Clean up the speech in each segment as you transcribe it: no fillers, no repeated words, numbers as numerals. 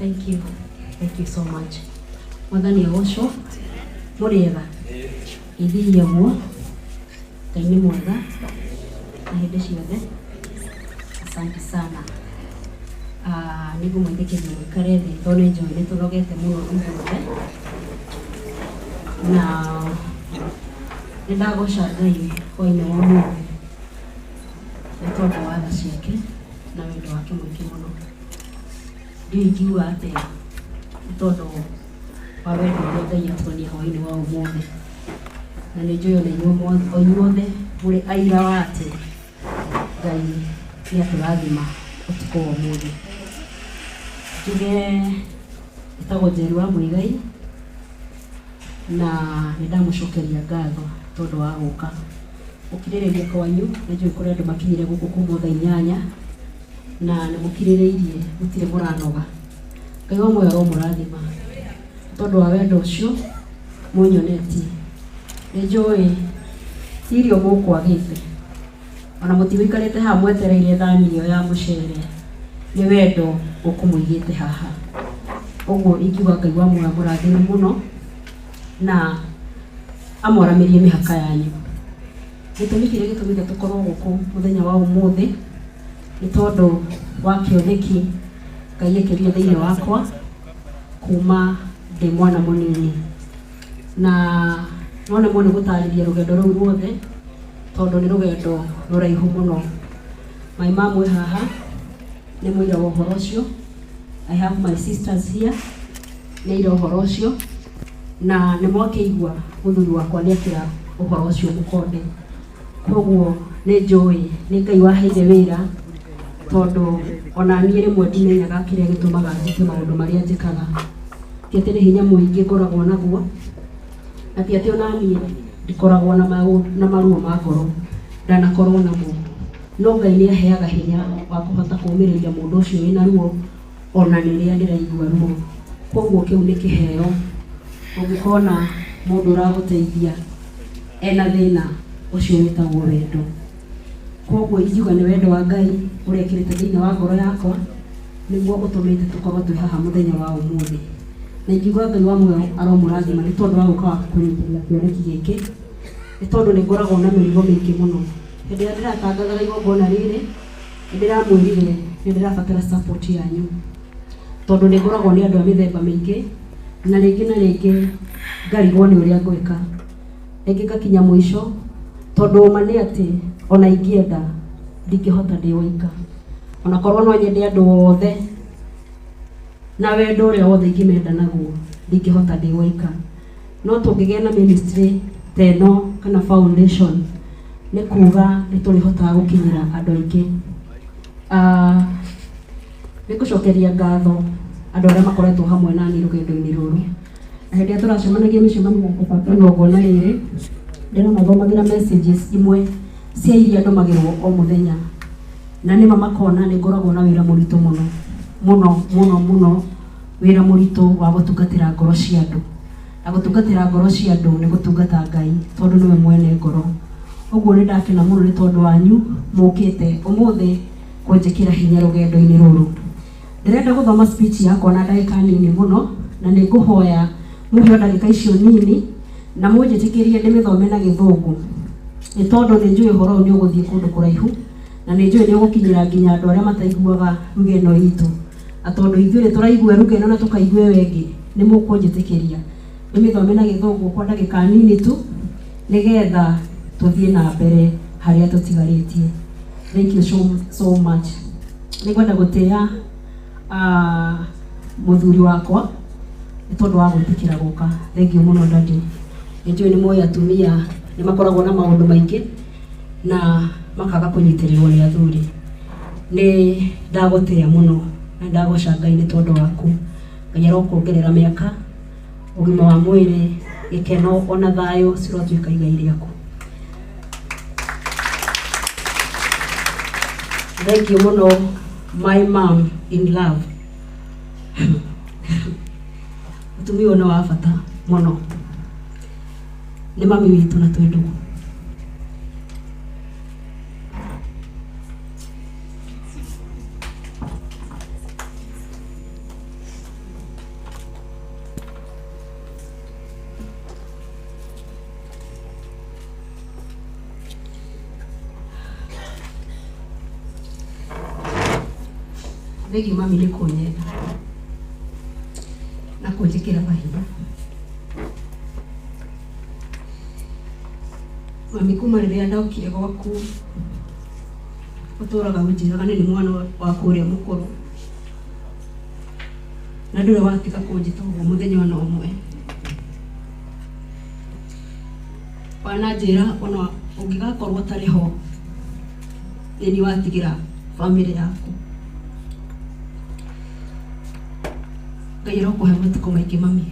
Thank you. Thank you so much. Mwathani agocwo. Mũrĩ ega? Ithirie guo. Ngai nĩ mwega na hĩndĩ ciothe. Asante sana. Ah, nĩ ngũmwĩtĩkĩria mũikare thĩ tondũ nĩ njũĩ nĩ tũnogete mũno ithuothe. Na nĩ ndagoca Ngai hwainĩ wa ũmũthĩ nĩ tondũ wa tha ciake na wendo wake mũingĩ mũno. Ndiũĩ ingiuga atĩa nĩ tondũ wa wendo ũrĩa Ngai atuonia hwainĩ wa ũmũthĩ. Na nĩ njũĩ ona inyuothe mũrĩ aira wa atĩ Ngai nĩ atũrathima ũtukũ wa ũmũthĩ. Njuge njĩtagwo Njeri wa Mũigai na nĩ ndamũcokeria ngatho tondũ wa gũka. Gũkirĩrĩria kwanyu, nĩ njũĩ kũrĩ andũ makinyire gũkũ kuma thaa 8 na nĩ mũkirĩrĩirie mũtirĩ mũranoga. Ngai wa muoyo aromũrathima tondũ wa wendo ũcio mũnyonetie. Nĩ njũĩ ti irio mũkwagĩte ona mũtigũikarĩte haha mwetereire thani ĩyo ya mũcere, nĩ wendo ũkũmũigĩte haha. Ũguo ingiuga Ngai wa muoyo amũrathime mũno na amwaramĩrie mĩhaka yanyu. Gĩtũmi kĩrĩa gĩtũmĩte tũkorwo gũkũ mũthenya wa ũmũthĩ nĩ tondũ wa kĩoneki Ngai ekĩrire thĩinĩ wakwa kuma ndĩ mwana mũnini. Na no nemwo nĩ gũtarĩria rũgendo rũu ruothe tondũ nĩ rũgendo rũraihu mũno. My mom wĩ haha nĩ mũira wa ũhoro ũcio. I have my sisters here nĩ aira ũhoro ũcio na nĩ mwakĩigua mũthuri wakwa nĩ ekĩra ũhoro ũcio mũkonde. Koguo nĩ njũĩ nĩ Ngai waheire wĩra tondũ ona niĩ rĩmwe ndimenyaga kĩrĩa gĩtũmaga njĩke maũndũ marĩa njĩkaga. Ti atĩ nĩ hinya mũingĩ ngoragwo naguo, na ti atĩ ona niĩ ndikoragwo na maruo ma ngoro, ndanakorwo namo. No Ngai nĩ aheaga hinya wa kũhota kũũmĩrĩria mũndũ ũcio wĩna ruo ona rĩrĩa ndĩraigua ruo. Koguo kĩu nĩ kĩheo ũngĩkona mũndũ ũragũteithia ena thĩna ũcio wĩtagwo wendo. Koguo ingiuga nĩ wendo wa Ngai ũrĩa ekĩrĩte thĩinĩ wa ngoro yakwa nĩguo ũtũmĩte tũkorwo twĩ haha mũthenya wa ũmũthĩ. Na ingiuga Ngai wa muoyo aromũrathima nĩ tondũ wa gũka kũnyitĩrĩra kĩoneki gĩkĩ, nĩ tondũ nĩ ngoragwo na mĩrigo mĩingĩ mũno. Hĩndĩ ĩrĩa ndĩratangathaga igongona rĩrĩ, nĩ ndĩramwĩrire nĩ ndĩrabatara support yanyu, tondũ nĩ ngoragwo nĩ andũ a mĩthemba mĩingĩ, na rĩngĩ na rĩngĩ ngarigwo nĩ ũrĩa ngwĩka. Rĩngĩ ngakinya mũico, tondũ ũma nĩ atĩ ona ingĩenda ndingĩhota ndĩ woika. Ona korwo no nyende andũ othe na wendo ũrĩa wothe ingĩmenda naguo, ndingĩhota ndĩ woika. No tũngĩgĩa na ministry ta ĩno kana foundation, nĩ kuga nĩ tũrĩhotaga gũkinyĩra andũ aingĩ. Nĩ ngũcokeria ngatho andũ arĩa makoretwo hamwe nani rũgendo-inĩ rũrũ. Na hĩndĩ ĩrĩa tũracemanagia mĩcemanio ya kũbanga igongona rĩrĩ, ndĩramathomagĩra messages imwe cia iria ndũmagĩrwo o mũthenya. Na nĩma makona nĩ ngoragwo na wĩra mũritũ mũno, mũno, mũno, mũno, wĩra mũritũ wa gũtungatĩra ngoro cia andũ. Na gũtungatĩra ngoro cia andũ nĩ gũtungata Ngai tondũ nĩwe mwene ngoro. Ũguo nĩ ndakena mũno nĩ tondũ wanyu mũkĩte ũmũthĩ kũnjĩkĩra hinya rũgendo-inĩ rũrũ. Ndĩrenda gũthoma speech yakwa na ndagĩka nini mũno, na nĩ ngũhoya mũheo ndagĩka icio nini na mũnjĩtĩkĩrie ndĩmĩthome na Gĩthũngũ, nĩ tondũ nĩ njũĩ ũhoro ũyũ nĩ ũgũthiĩ kũndũ kũraihu, na nĩ njũĩ nĩ ũgũkinyĩra nginya andũ arĩa mataiguaga ruga ĩno itũ. Na tondũ ithuĩ nĩ tũraigua ruga ĩno na tũkaigua ĩyo ĩngĩ, nĩ mũkũnjĩtĩkĩria ndĩmĩthome na Gĩthũngũ kwa ndagĩka nini tu, nĩgetha tũthiĩ na mbere harĩa tũtigarĩtie. Thank you so, so much. Nĩ ngwenda gũtĩa mũthuri wakwa nĩ tondũ wa gwĩtĩkĩra gũka. Thank you mũno daddy. Nĩ njũĩ nĩ mũĩ atumia nĩ makoragwo na maũndũ maingĩ na makaga kũnyitĩrĩrwo nĩ athuri. Nĩ ndagũtĩa mũno na ndagoca Ngai nĩ tondũ waku. Ngai arokuongerera mĩaka, ũgima wa mwĩrĩ, gĩkeno ona thayũ cirotuĩka igai rĩaku. Thank you mũno my mom in love. Mũtumia ũyũ nĩ wa bata mũno, nĩ mami witũ na twĩ ndũgũ. Thengiũ mami nĩ kũnyenda na kũnjĩkĩra hinya. Mami kuma rĩrĩa ndokire gwaku ũtũraga ũnjĩraga nĩ mwana waku ũrĩa mũkũrũ na ndũrĩ watiga kũnjĩta ũguo mũthenya ona ũmwe. Wananjĩra ona ũngĩgakorwo ũtarĩ ho nĩ niĩ watigĩra bamĩrĩ yaku. Ngai arokũhe matukũ maingĩ mami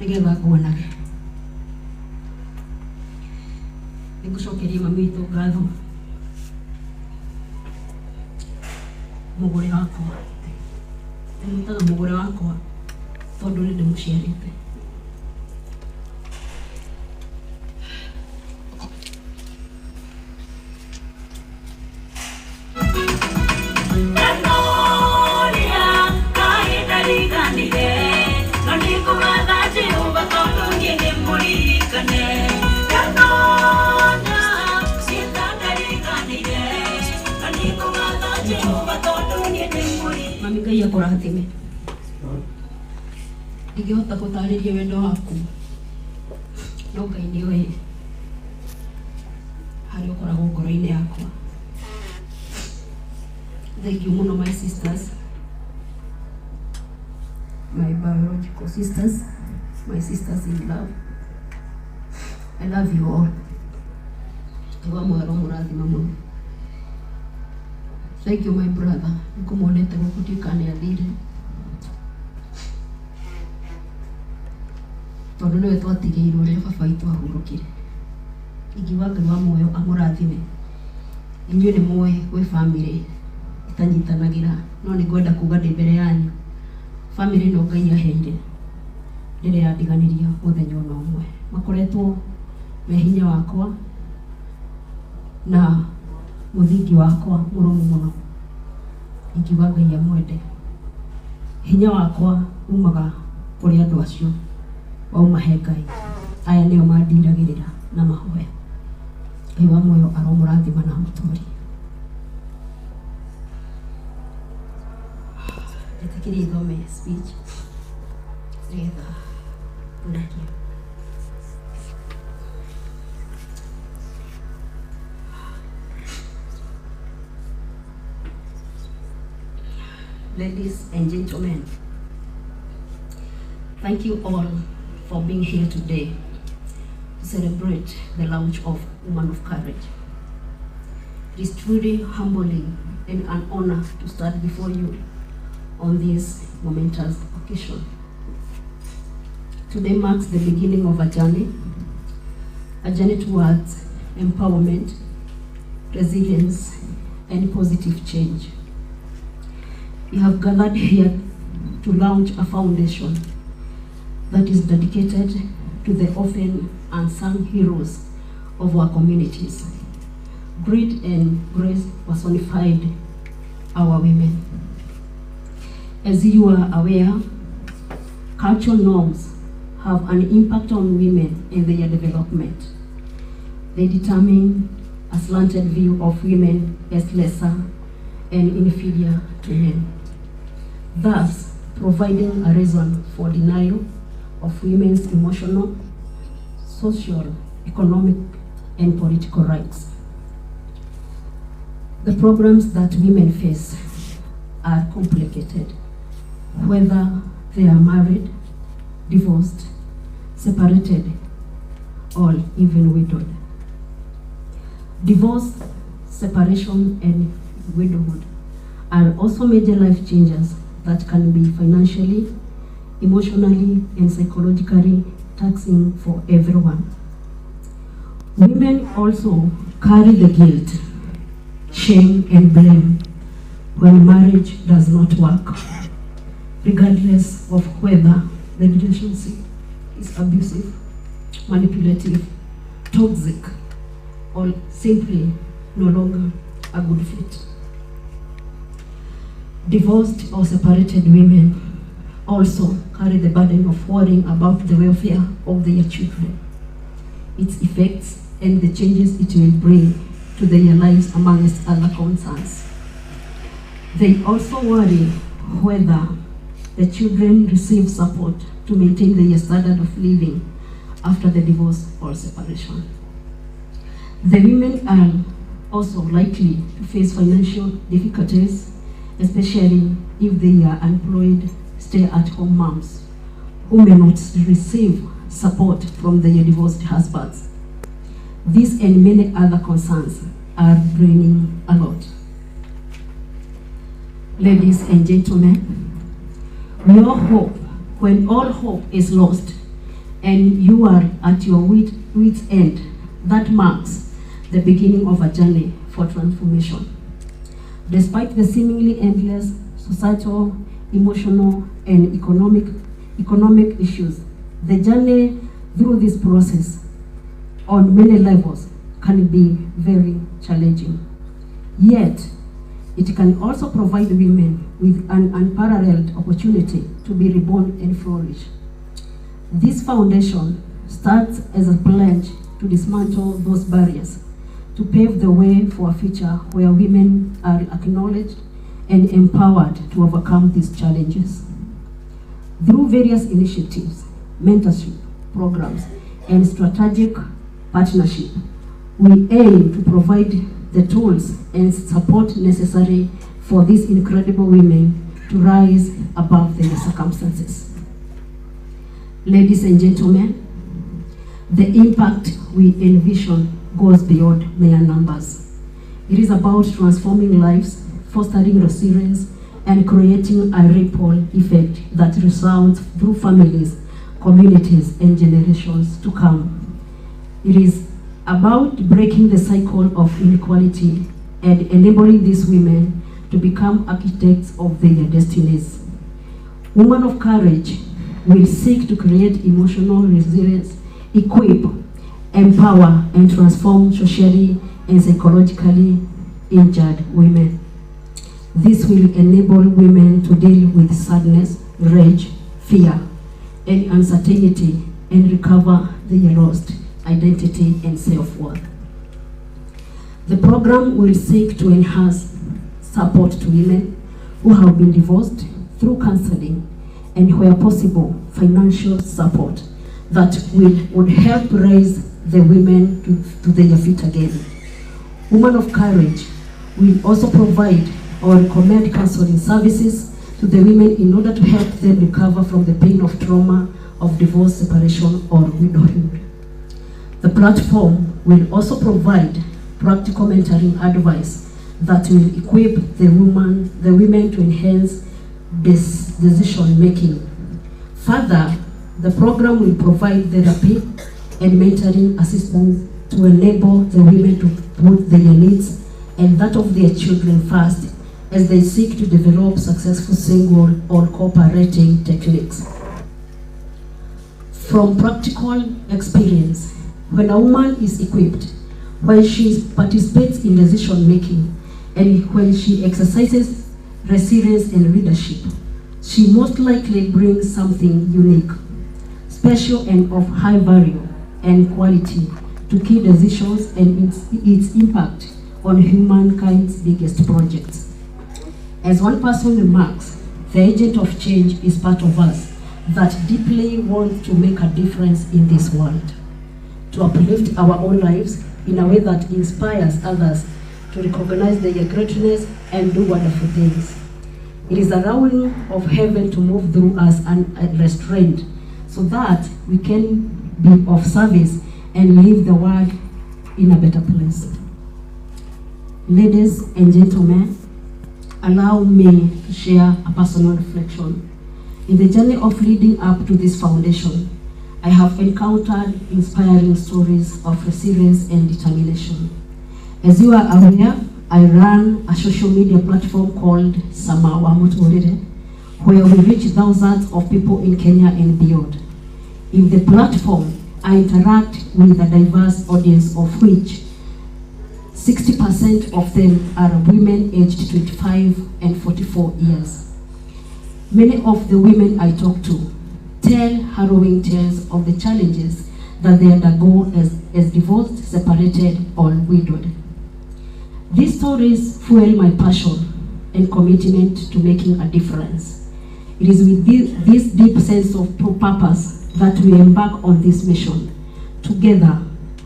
nĩgetha nguonage. Nĩngũcokeria mami witũ ngatho mũgũre wakwa, ndĩmwĩtaga mũgũre wakwa tondũ nĩ ndĩmũciarĩte. Mami Ngai akũrathime. Ndingĩhota gũtarĩria wendo waku no Ngai nĩ oĩ harĩa ũkoragwo ngoro-inĩ yakwa. Thank you mũno my sisters, my biological sisters, my sisters in love. I love you all. Ngai wa muoyo aromũrathima mũno. Thank you my brother, nĩngũmuonete gũkũ ndiũĩ kana nĩ athire tondũ nĩwe twatigĩirwo rĩrĩa baba witũ ahurũkire. Ingiuga Ngai wa muoyo amũrathime. Inyuĩ nĩ mũĩ gwĩ bamĩrĩ itanyitanagĩra no nĩ ngwenda kuga ndĩ mbere yanyu bamĩrĩ ĩno Ngai aheire ndĩrĩ yandiganĩria mũthenya ona ũmwe. Makoretwo me hinya wakwa na mũthingi wakwa mũrũmu mũno. Ingiuga Ngai amwende. Hinya wakwa umaga kũrĩ andũ acio wauma he Ngai. Aya nĩo mandiragĩrĩra na mahoya. Ngai wa muoyo aromũrathima na amũtũũrie. Njĩtĩkĩrie thome speech nĩgetha tũrĩkie. Ladies and gentlemen, thank you all for being here today to celebrate the launch of Woman of Courage. It is truly humbling and an honor to stand before you on this momentous occasion. Today marks the beginning of a journey towards empowerment, resilience, and positive change. We have gathered here to launch a foundation that is dedicated to the often unsung heroes of our communities. Grit and grace personified, our women. As you are aware, cultural norms have an impact on women and their development. They determine a slanted view of women as lesser and inferior to men, thus providing a reason for denial of women's emotional, social, economic, and political rights. The problems that women face are complicated, whether they are married, divorced, separated, or even widowed. Divorce, separation, and widowhood are also major life changes that can be financially, emotionally, and psychologically taxing for everyone. Women also carry the guilt, shame, and blame when marriage does not work, regardless of whether the relationship is abusive, manipulative, toxic, or simply no longer a good fit. Divorced or separated women also carry the burden of worrying about the welfare of their children, its effects, and the changes it will bring to to their lives, amongst other concerns. They also worry whether the children receive support to maintain their standard of living after the divorce or separation. The women are also likely to face financial difficulties, especially if they are unemployed stay-at-home moms who may not receive support from their divorced husbands. These and many other concerns are draining a lot. Ladies and gentlemen, we all hope when all hope is lost and you are at your wit's end, that marks the beginning of a journey for transformation. Despite the seemingly endless societal, emotional, and economic issues, the journey through this process on many levels can be very challenging. Yet, it can also provide women with an unparalleled opportunity to be reborn and flourish. This foundation starts as a pledge to dismantle those barriers, to pave the way for a future where women are acknowledged and empowered to overcome these challenges. Through various initiatives, mentorship programs, and strategic partnership, we aim to provide the tools and support necessary for these incredible women to rise above their circumstances. Ladies and gentlemen, the impact we envision goes beyond mere numbers. It is about transforming lives, fostering resilience, and creating a ripple effect that resounds through families, communities, and generations to come. It is about breaking the cycle of inequality and enabling these women to become architects of their destinies. Women of Courage will seek to create emotional resilience, equip, empower, and transform socially and psychologically injured women. This will enable women to deal with sadness, rage, fear, and uncertainty, and recover their lost identity and self-worth. The program will seek to enhance support to women who have been divorced through counseling and, where possible, financial support that would help raise the women to their feet again. Women of Courage will also provide or recommend counseling services to the women in order to help them recover from the pain of trauma of divorce, separation, or widowhood. The platform will also provide practical mentoring advice that will equip the women to enhance this decision making. Further, the program will provide therapy and mentoring assistance to enable the women to put their needs and that of their children first as they seek to develop successful single or cooperating techniques. From practical experience, when a woman is equipped, when she participates in decision making, and when she exercises resilience and leadership, she most likely brings something unique, special, and of high value and quality to key decisions and its impact on humankind's biggest projects. As one person remarks, the agent of change is part of us that deeply wants to make a difference in this world, to uplift our own lives in a way that inspires others to recognize their greatness and do wonderful things. It is allowing of heaven to move through us unrestrained so that we can be of service and leave the world in a better place. Ladies and gentlemen, allow me to share a personal reflection. In the journey of leading up to this foundation, I have encountered inspiring stories of resilience and determination. As you are aware, I run a social media platform called Samawa Muturire, where we reach thousands of people in Kenya and beyond. In the platform, I interact with a diverse audience, of which 60% of them are women aged 25 and 44 years. Many of the women I talk to tell harrowing tales of the challenges that they undergo as divorced, separated, or widowed. These stories fuel my passion and commitment to making a difference. It is with this deep sense of purpose that we embark on this mission, together,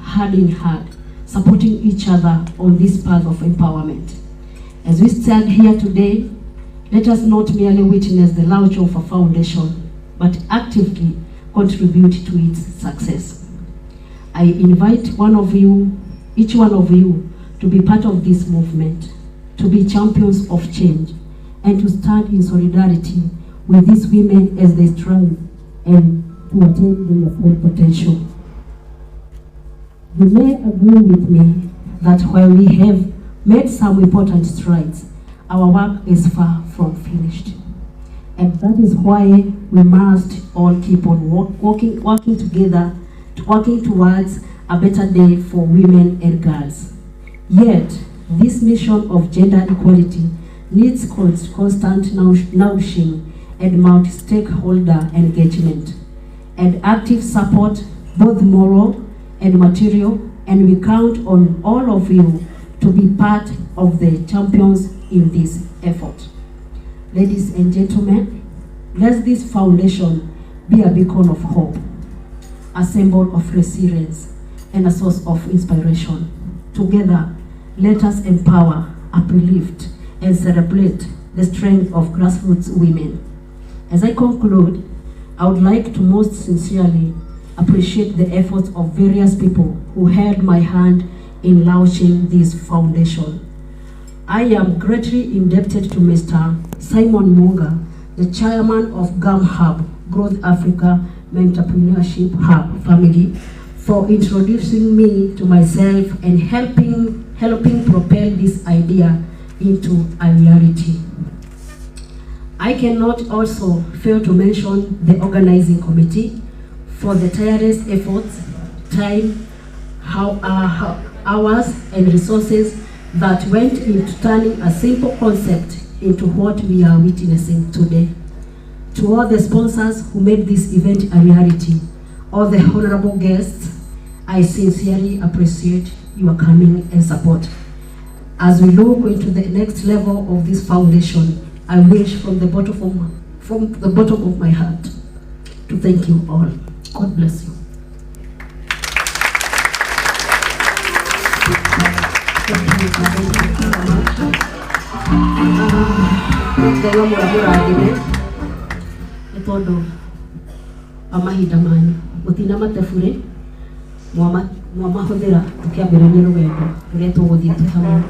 hand in hand, supporting each other on this path of empowerment. As we stand here today, let us not merely witness the launch of a foundation, but actively contribute to its success. I invite one of you, each one of you, to be part of this movement, to be champions of change, and to stand in solidarity with these women as they strive and to attain their full potential. You may agree with me that while we have made some important strides, our work is far from finished. And that is why we must all keep on working together, working towards a better day for women and girls. Yet, this mission of gender equality needs constant nourishing and multi-stakeholder engagement and active support, both moral and material, and we count on all of you to be part of the champions in this effort. Ladies and gentlemen, let this foundation be a beacon of hope, a symbol of resilience, and a source of inspiration. Together, let us empower, uplift, and celebrate the strength of grassroots women. As I conclude, I would like to most sincerely appreciate the efforts of various people who held my hand in launching this foundation. I am greatly indebted to Mr. Simon Munga, the chairman of GAMHub, Growth Africa Entrepreneurship Hub family, for introducing me to myself and helping propel this idea into a reality. I cannot also fail to mention the organizing committee for the tireless efforts, time, hours, and resources that went into turning a simple concept into what we are witnessing today. To all the sponsors who made this event a reality, all the honorable guests, I sincerely appreciate your coming and support. As we look into the next level of this foundation, I wish from the bottom of my heart to thank you all. God bless you. Thank you, thank you so much. Ngai wa mũrathime nĩ tondũ wa mahinda manyu mũtinamate burĩ mwamahũthĩra tũkĩambĩrĩria rũgendo rũrĩa tũgũthiĩ twĩ hamwe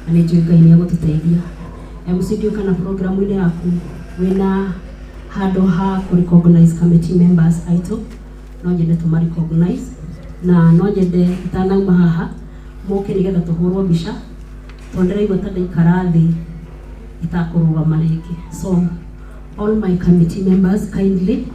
na nĩ njũĩ Ngai nĩ egũtũteithia. MC ndiũĩ kana programu-inĩ yaku wĩna handũ ha kũ recognize committee members aitũ, no nyende tũma recognize na no nyende itanauma haha mũke nĩgetha tũhũrwo mbica tondũ ndĩraigua ta ndaikara thĩ itakũrũgama rĩngĩ. So all my committee members, kindly.